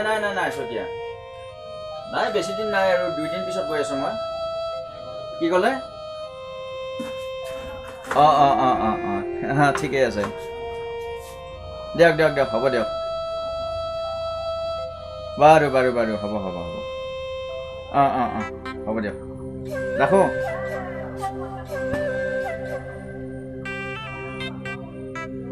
নাই নাই নাই শইকীয়া নাই, বেছি দিন নাই আৰু 2 দিন পিছত গৈ আছোঁ মই। কি ক'লে? অঁ অঁ অঁ অঁ অঁ, ঠিকেই আছে, দিয়ক দিয়ক দিয়ক, হ'ব দিয়ক, বাৰু বাৰু বাৰু, হ'ব হ'ব হ'ব, অঁ অঁ অঁ, হ'ব দিয়ক, ৰাখোঁ।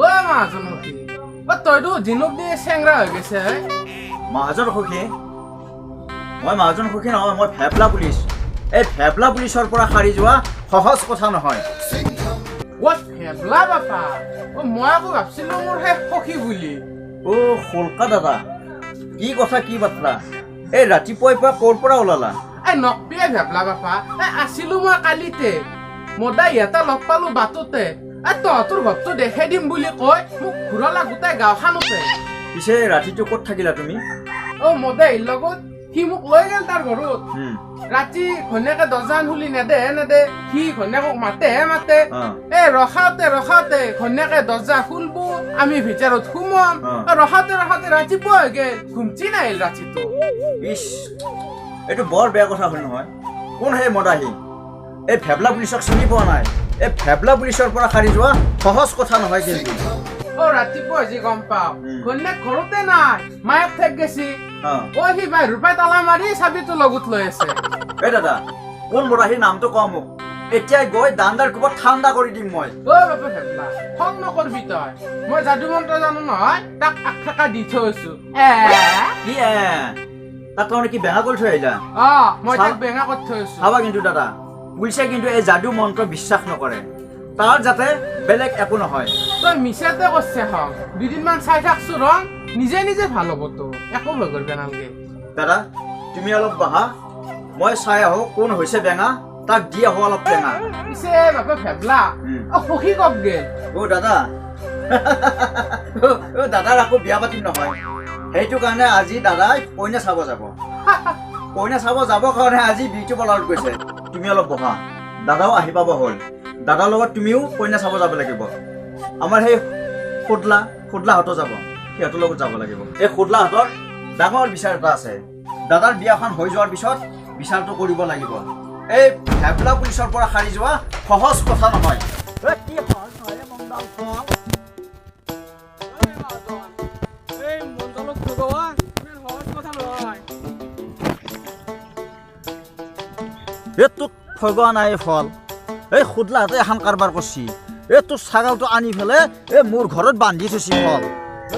ঐ মহাজন সখী, অ তইতো ঝিনুক দি চেংৰা হৈ গৈছে। মহাজন সখী? মই মহাজন সখী নহয়, মই ভেবলা পুলিচ। এই ভেবলা পুলিচৰ পৰা সাৰি যোৱা সহজ কথা নহয়। অ ভেবলা বাপা, অ মই আকৌ ভাবছিলো মোৰ সেই সখী বুলি। অ' শোলকা দাদা, কি কথা কি বাৰ্তা? এই ৰাতিপুৱাই পুৱা ক'ৰ পৰা ওলালা? এই নকবিয়ে ভেবলা বাপা, এই আছিলো মই কালিতে মদাই এটা লগ পালো বাটতে, এই তহঁতৰ ঘৰটো দেখাই দিম বুলি কৈ মোক ঘূৰালা গোটেই গাঁওখনতে। পিছে ৰাতিটো ক'ত থাকিলা তুমি? অ মদাহীৰ লগত, সি মোক লৈ গ'ল তাৰ ঘৰত। ৰাতি ঘৈণীয়েকে দৰ্জাখন খুলি নেদেহে নেদে, সি ঘৈণীয়েকক মাতেহে মাতে। এই ৰখাওতে ৰখাওতে ঘৈণীয়েকে দৰ্জা খুলব, আমি ভিতৰত সোমাম, ৰখাওতে ৰখাওতে ৰাতিপুৱা হৈ গ'ল, ঘুমটি নাহিল ৰাতিটো। ইছ, এইটো বৰ বেয়া কথা হ'ল নহয়। কোন সেই মদাহী? এই ভেবলা পুলিচক চিনি পোৱা নাই? এই ভেবলা পুলিচৰ পৰা সাৰি যোৱা সহজ কথা নহয় কিন্তু। অ ৰাতিপুৱা যি গম পাওঁ ঘৈণীয়েক ঘৰতে নাই, মায়েক ঠেক গেছি। অ সি বাহিৰৰ পৰাই তালা মাৰি চাবিটো লগত লৈ আছে। এই দাদা, কোন মদাহীৰ নামটো কওঁ মোক, এতিয়াই গৈ দান্দাৰ কোবত ঠাণ্ডা কৰি দিম মই। অ বাপা ভেবলা, খং নকৰবি তই, মই যাদু মন্ত্ৰ জানো নহয়, তাক আগ দি থৈছো। কি তাক তাৰমানে কি বেঙা কৰি থৈ আহিলা? অ মই তাক বেঙা কৰি থৈছো। চাবা কিন্তু দাদা, পুলিচে কিন্তু এই যাদু মন্ত্ৰ বিশ্বাস নকৰে, তাৰ যাতে বেলেগ একো নহয়। তই মিছাতে কৰছে হক, দুদিনমান চাই থাকছো ৰং, নিজে নিজে ভাল হ'ব তো, একো ভয় কৰিব নালাগে। দাদা তুমি অলপ বহা, মই চাই আহো কোন হৈছে বেঙা, তাক দি আহো অলপ টেঙা। পিছে বাপে ভেবলা, অ সখী কত গেল? অ দাদা, অ দাদাৰ আকৌ বিয়া পাতিম নহয়, সেইটো কাৰণে আজি দাদাই কইনা চাব যাব। কইনা চাব যাবৰ কাৰণে আজি বিউটি পাৰ্লাৰত গৈছে। তুমি অলপ বহা, দাদাও আহি পাব হ'ল, দাদাৰ লগত তুমিও কইনা চাব যাব লাগিব। আমাৰ সেই সোদলাহঁতো যাব, সিহঁতৰ লগত যাব লাগিব। এই সোদলাহঁতৰ ডাঙৰ বিচাৰ এটা আছে, দাদাৰ বিয়াখন হৈ যোৱাৰ পিছত বিচাৰটো কৰিব লাগিব। এই ভেবলা পুলিচৰ পৰা সাৰি যোৱা সহজ কথা নহয়। কি সহজ নহয় মণ্ডল ফল। এই মণ্ডলক ঠগোৱা ইমান সহজ কথা নহয়। এই তোক ঠগোৱা নাই ফল, এই সোদলাহঁতে এখন কাৰবাৰ কৰছি। এই তোৰ ছাগালটো আনি পেলাই এই মোৰ ঘৰত বান্ধি থৈছি ফল।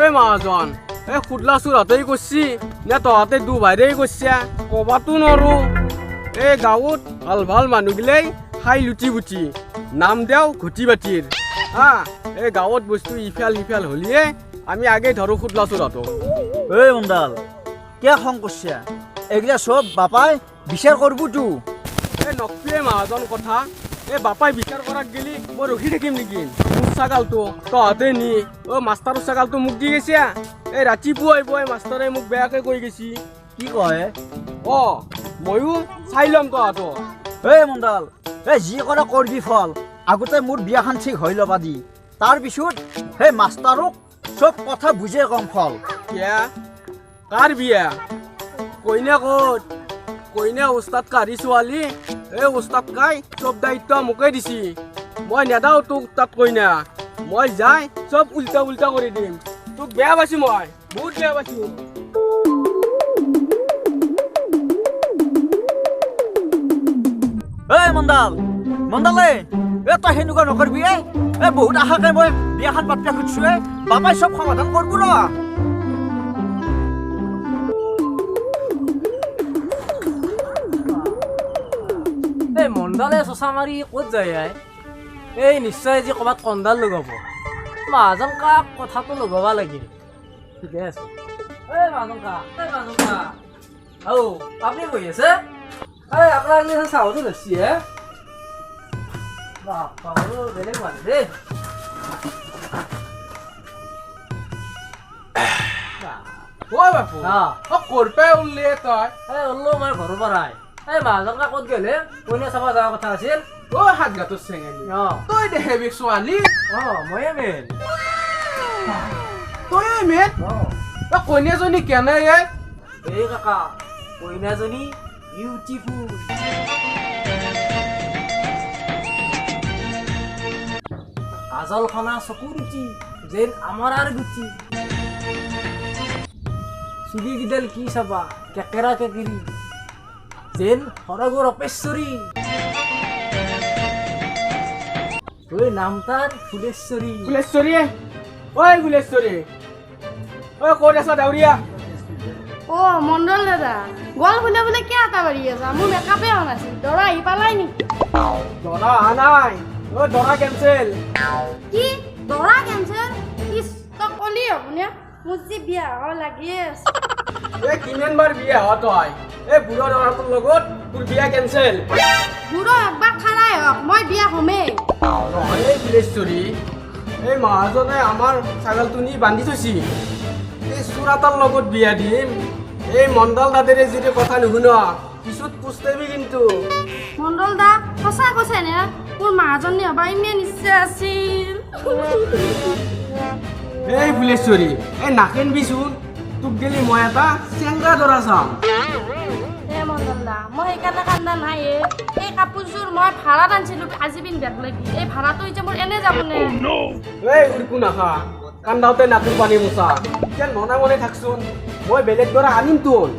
এই মহাজন, এই সুদলা চোৰহঁতেই কৰছি নে তহঁতে দু ভাইৰেই কৰছা ক'বাতো নৰো। এই গাঁৱত ভাল ভাল মানুহগিলাই খাই লুটি বুটি নাম দেও ঘটি বাতিৰ। হা, এই গাঁৱত বস্তু ইফাল সিফাল হ'লিয়ে আমি আগেই ধৰোঁ সুদলা চোৰহঁতক। এই মণ্ডল, কিয় খং কৰছা? এইগিলা চব বাপাই বিচাৰ কৰবতো। এই নকপিয়ে মহাজন কথা, এই বাপাই বিচাৰ কৰাত গেলি মই ৰখি থাকিম নেকি? মোৰ ছাগালটো তহঁতে নি, অ মাষ্টাৰৰ ছাগালটো মোক দি গৈছে। এই ৰাতিপুৱাই পুৱাই মাষ্টাৰে মোক বেয়াকৈ কৈ গৈছি। কি কয়? অ ময়ো চাই ল'ম তহঁতক। এই মণ্ডল, এই যি কৰা কৰবি ফল, আগতে মোৰ বিয়াখন ঠিক হৈ ল'বা দি, তাৰপিছত সেই মাষ্টাৰক চব কথা বুজে কম ফল। কিয়া কাৰ বিয়া? কইনা ক'ত? কইনা ওস্তাদ কাঢ়ি ছোৱালী, এই ওস্তাদ কাই চব দায়িত্ব মোকে দিছি। মই নেদাও তোক তাত কইনা, মই যাই চব উল্টা উল্টা কৰি দিম। তোক বেয়া পাইছোঁ মই, বহুত বেয়া পাইছোঁ। এই মণ্ডল, মণ্ডলে, এই তই সেনেকুৱা নকৰিবি। এই বহুত আশাকে মই বিয়াখন পাতিব খুজিছোঁ, এই বাপাই চব সমাধান কৰিব ৰ। এই মণ্ডলে চচা মাৰি ক'ত যায়? এই নিশ্চয় আজি ক'ৰবাত কন্দাল লগাব। মহাজন কাক কথাটো লগাব লাগিল। ঠিকে আছে। এই মহাজন কা, এই মহাজন কা, আৰু আপুনি বহি আছে? এই আপোনাৰ চাহতো ধৰছি হে। বাপা বেলেগ মানুহ দেই। অ বাপু, অ ক'ৰ পৰাই ওললি তই? এই ওললো মই ঘৰৰ পৰাই। এই মহাজন কা ক'ত গ'লে? কইনা চাব যোৱাৰ কথা আছিল। অ সাতগাটোৰ চেঙেলি, তই দেখাবি ছোৱালী? অ ময়ে মেইন। তয়ে মেইন? অ কইনাজনী কেনে? এই কাকা, কইনাজনী বিউটিফুল, কাজলখনা চকু ৰুচি যেন আমাৰ আৰু গুচি, চুলিকেইডাল কি চাবা কেকেৰা কেকেৰি যেন সৰগৰ অপেশ্বৰী। ঐ, নাম তাৰ ফুলেশ্বৰী। ফুলেশ্বৰী, ঐ ফুলেশ্বৰী, ঐ ক'ত আছা ডাউৰীয়া? অ মণ্ডল দাদা, গল ফুলে বোলে কিয় এটা বাঢ়ি আছা? মোৰ মেকআপে হোৱা নাছিল। দৰা আহি পালাই নেকি? দৰা অহা নাই ঐ, দৰা কেঞ্চেল। কি, দৰা কেঞ্চেল? ইছ, তই কলি হ'ব নে? মোৰ যে বিয়া হ'ব লাগি আছে। এই কিমান বাৰ বিয়া হ তই? এই বুঢ়া দৰাটোৰ লগত তোৰ বিয়া কেঞ্চেল। বুঢ়া হওক বা খাৰাই হওক, মই বিয়া হ'মেই। নহয় এই ফুলেশ্বৰী, এই মহাজনে আমাৰ ছাগলটো নি বান্ধি থৈছি। এই চোৰাটাৰ লগত বিয়া দিম। এই মণ্ডল দাদেৰে যদি কথা নুশুন, পিছত পুষ্টাবি কিন্তু। মণ্ডল দা, সঁচা কৈছে নে? মোৰ মাহাজনী হ'বা ইমান ইচ্ছা আছিল। এই ফুলেশ্বৰী, এই নাকেনবিচোন, তোক গেলি মই এটা চেংৰা দৰা চাম। এ মণ্ডল দা, মই সেইকাৰণে কান্দা নাই এ। এই কাপোৰযোৰ মই ভাড়াত আনিছিলোঁ আজি পিন্ধাক লাগি। এই ভাড়াটো এতিয়া মোৰ এনে যাবনে? এই উৰকু নাখা, কান্দাওতে নাকুৰ পানী মোচা। এতিয়া মনে মনে থাকচোন, মই বেলেগ দৰা আনিম তোন।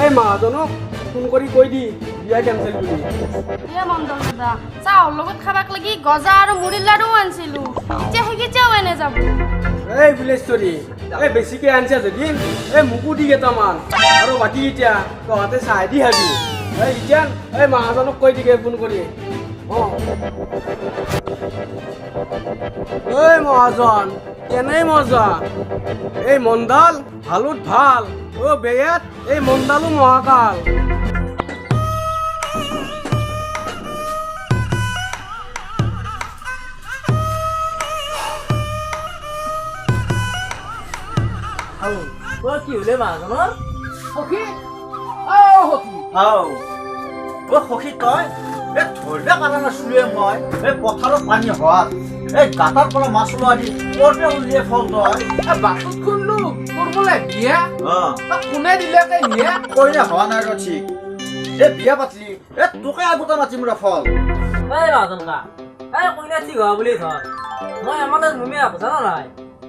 এই মহাজনক ফোন কৰি কৈ দি বিয়া কেঞ্চেল বুলি। এ মণ্ডল দাদা, চাহৰ লগত খাবাক লাগি গজা আৰু মুড়িৰ লাড়ুও আনিছিলোঁ, এতিয়া সেইকেইটাও এনে যাব। এই ফুলেশ্বৰী, এই বেছিকৈ আনিছা যদি এই মোকো দি কেইটামান, আৰু বাকী এতিয়া তহঁতে চাহ দি খাবি। এই এতিয়া এই মহাজনক কৈ দিগে ফোন কৰি। অঁ, এই মহাজন কেনে মজা। এই মণ্ডল ভালোত ভাল, অ বেয়াত এই মণ্ডলো মহাকাল। অ কি হলে মাহাজনৰ? সখী, অ সখী। হাও অ সখী, তই এই ধৰিব পৰা নাছিলোৱে মই। এই পথাৰত পানী হোৱাত এই গাঁতৰ পৰা মাছ ওলোৱা দি ক'ৰপৰা উলিয়াই ফল তই? এ বাটত শুনলো তোৰ বোলে বিয়া। অ। তাক কোনে দিলে কে নিয়ে? কইনা হোৱা নাই ৰ ঠিক। এই বিয়া পাতলি এই তোকে আগতে মাতিম ৰ ফল। এই মাহাজন কা, এই কইনা ঠিক হোৱা বুলি ধৰ, মই এমানে নুমিয়াক জানা নাই।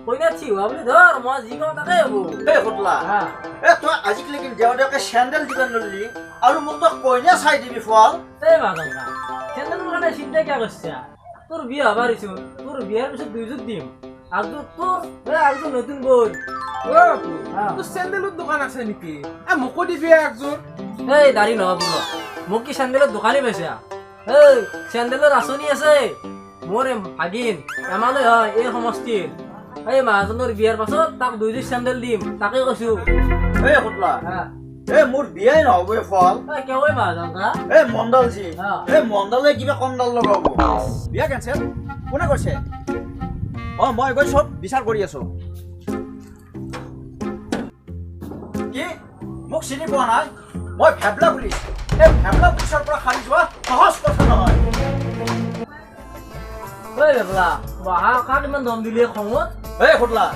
কইনা ঠিক হোৱা বুলি ধৰ, মই যি কওঁ তাকে হ'ব। এই সুতলা, এই তই আজিকালি দেও দেওকে চেণ্ডেল দিব নললি আৰু মোক তই কইনা চাই দিবি ফল। এই মাহাজন কা, চেণ্ডেলৰ কাৰণে চিন্তা কিয় কৰিছা? তোৰ বিয়া হ'বা দিছো, তোৰ বিয়াৰ পিছত দুইযোৰ দিম, আগযোৰ তোৰ, এই আগযোৰ নতুন বৈ। অ বাপু, তোৰ চেণ্ডেলৰ দোকান আছে নেকি? এ মোকো দিবি একযোৰ। এই দাড়ি নহ'ব, মোক কি চেণ্ডেলৰ দোকানী পাইছা? এই চেণ্ডেলৰ আঁচনি আছে মোৰ ভাগিন এমালৈ হয় এই সমষ্টিৰ। এই মহাজনৰ বিয়াৰ পাছত তাক দুইযোৰ চেণ্ডেল দিম, তাকে কৈছো। এই সুতলা, এই মোৰ বিয়াই নহ'ব ফল। কেৱে মহাজন কা? এই মণ্ডলজি, এই মণ্ডলে কিবা কণ্ডাল লগাব। বিয়া কেঞ্চেল কোনে কৈছে? অ মই গৈ চব বিচাৰ কৰি আছো। কি মোক চিনি পোৱা নাই? মই ভেবলা পুলিচ। এই ভেবলা পুলিচৰ পৰা সাৰি যোৱা সহজ কথা নহয়। ঐ ভেবলা, বাহা কাক ইমান দম দিলি খঙত? এই সুতলা,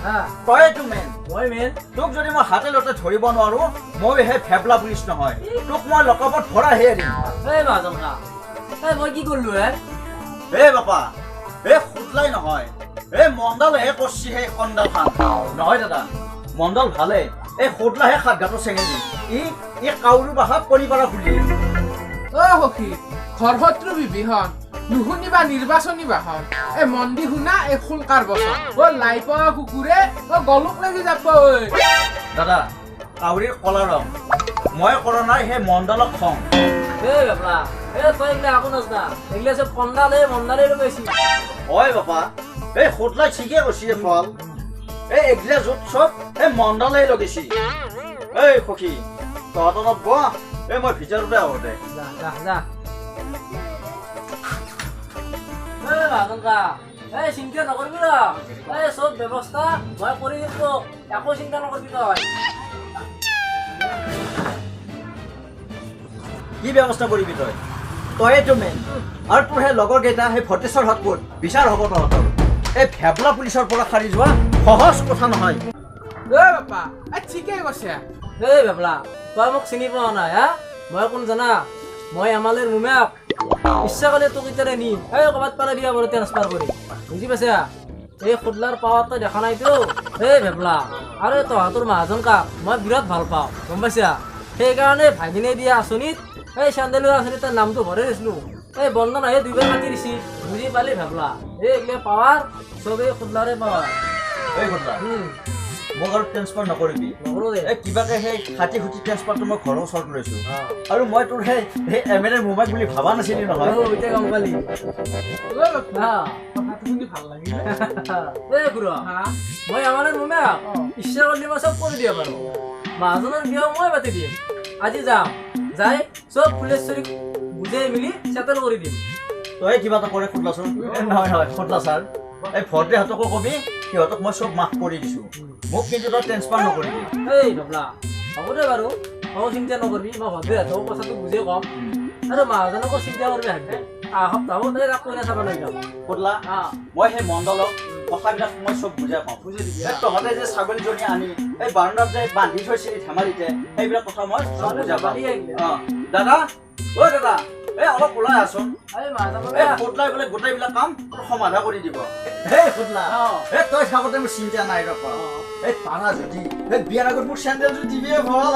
তইতো মেইন। মই মেইন? তোক যদি মই হাতে লোতে ধৰিব নোৱাৰো, মই সেই ভেবলা পুলিচ নহয়। তোক মই লকপত ভৰাইহে দিম। এই মহাজন কা, এই মই কি কৰিলো হে? এই বাপা, এই সুতলাই নহয়, এই মণ্ডলহে কৰছি সেই কণ্ডালখান। নহয় দাদা, মণ্ডল ভালে, এই সুতলাহে সাত ঘাটৰ চেঙেলি। ই কাউৰু বাসাত কণী পাৰা খুলি। অ সখী, ঘৰ শত্ৰু বিভীষণ নুশুনিবা নিৰ্বাচনী ভাষণ। এই মন দি শুনা এই খুলকাৰ বচন। অ লাই পোৱা কুকুৰে অ গলক লাগি যাব ঐ। দাদা, কাউৰীৰ কলা ৰং, মই কৰা নাই সেই মণ্ডলক খং। এই বাপা, এই তই এইগিলা একো নাজানা, এইগিলা চব কণ্ডালে মণ্ডালে লগাইছি। হয় বাপা, এই সুতলাই ঠিকে কৈছি ফল। এই এইগিলা য'ত চব এই মণ্ডলে লগাইছি। এই সখী, তহঁত অলপ বহ, এই মই ভিতৰতে আহোঁ দে। যা যা যা। এই মহাজন কা, এই চিন্তা নকৰিবি ৰ, এই চব ব্যৱস্থা মই কৰি দিম তোক, একো চিন্তা নকৰিবি তই। কি ব্যৱস্থা কৰিবি তই? তইয়েতো মেইন। আৰু তোৰ সেই লগৰ কেইটা সেই ভটেশ্বৰ হাত ক'ত? বিচাৰ হ'ব তহঁতৰ। এই ভেবলা পুলিচৰ পৰা সাৰি যোৱা সহজ কথা নহয়। ঐ বাপা, এই ঠিকেই কৈছে। এই ভেবলা, তই মোক চিনি পোৱা নাই হা? মই কোন জানা? মই এমালেৰ মুমেক। ইচ্ছা কৰিলে তোক ইতাৰে নিম এই ক'ৰবাত পালে বিয়া বাৰু ট্ৰেন্সফাৰ কৰি, বুজি পাইছা? এই খুদলাৰ পাৱাৰ তই দেখা নাইতো। এই ভেবলা, আৰু তহঁতৰ মাহাজন কাক মই বিৰাট ভাল পাওঁ, গম পাইছা? সেইকাৰণে ভাগিনে দিয়া আঁচনিত, এই চেণ্ডেলৰ আঁচনিত তাৰ নামটো ভৰাই দিছিলোঁ। এই বন্ধন আহি দুইবাৰ মাতি দিছি, বুজি পালি ভেবলা? এই এইগিলা পাৱাৰ চবেই খুদলাৰে পাৱাৰ। এই খুদলা, মোক আৰু ট্ৰেন্সফাৰ নকৰিবি। নকৰোঁ দে। এই কিবাকে সেই খাটি খুটি ট্ৰেন্সফাৰটো মই ঘৰৰ ওচৰত লৈছোঁ, আৰু মই তোৰ সেই সেই এম এল এৰ মোবাইল বুলি ভবা নাছিলি নহয়। এতিয়া গম পালি? কথাটো শুনি ভাল লাগিলে। এই খুৰা, মই আমাৰ মোমাক ইচ্ছা কৰিলে মই চব কৰি দিব পাৰোঁ। মাহাজনৰ বিয়াও মই পাতি দিম। আজি যাম, যাই চব ফুলেশ্বৰীক বুজাই মিলি চেটেল কৰি দিম। তই কিবা এটা কৰে খুদলাচোন। নহয় নহয়, খুদলা ছাৰ, এই ভদ্ৰেহঁতকো কবি, সিহঁতক মই চব মাফ কৰি দিছোঁ। মোক কিন্তু তই ট্ৰেন্সফাৰ নকৰিবি। এই বাবলা, হ'ব দে বাৰু, হ'ব, চিন্তা নকৰিবি। মই ভদ্ৰেহঁতকো কথাটো বুজাই ক'ম আৰু মাহাজনকো চিন্তা কৰিবি হাঁহিবি। অহা সপ্তাহত এই তাক কইনা চাব লৈ যাম। খুদলা, মই সেই মণ্ডলক কথাবিলাক মই চব বুজাই কওঁ। বুজাই দিবি। এই তহঁতে যে ছাগলীজনী আনি এই বাৰাণ্ডাত যে বান্ধি থৈছিলি ধেমালিতে, সেইবিলাক কথা মই চব বুজাই পাওঁ। অঁ দাদা, অ' দাদা, এই অলপ ওলাই আছোন। এই খুদলাই বোলে গোটেইবিলাক কাম তোৰ সমাধা কৰি দিব। এই খুদলা, এই তই থাকোঁতে মোৰ চিন্তা নাই ৰ'বা। এই পাৰা যদি এই বিয়াৰ আগত মোক চেণ্ডেলযোৰ দিবিয়ে, ভাল।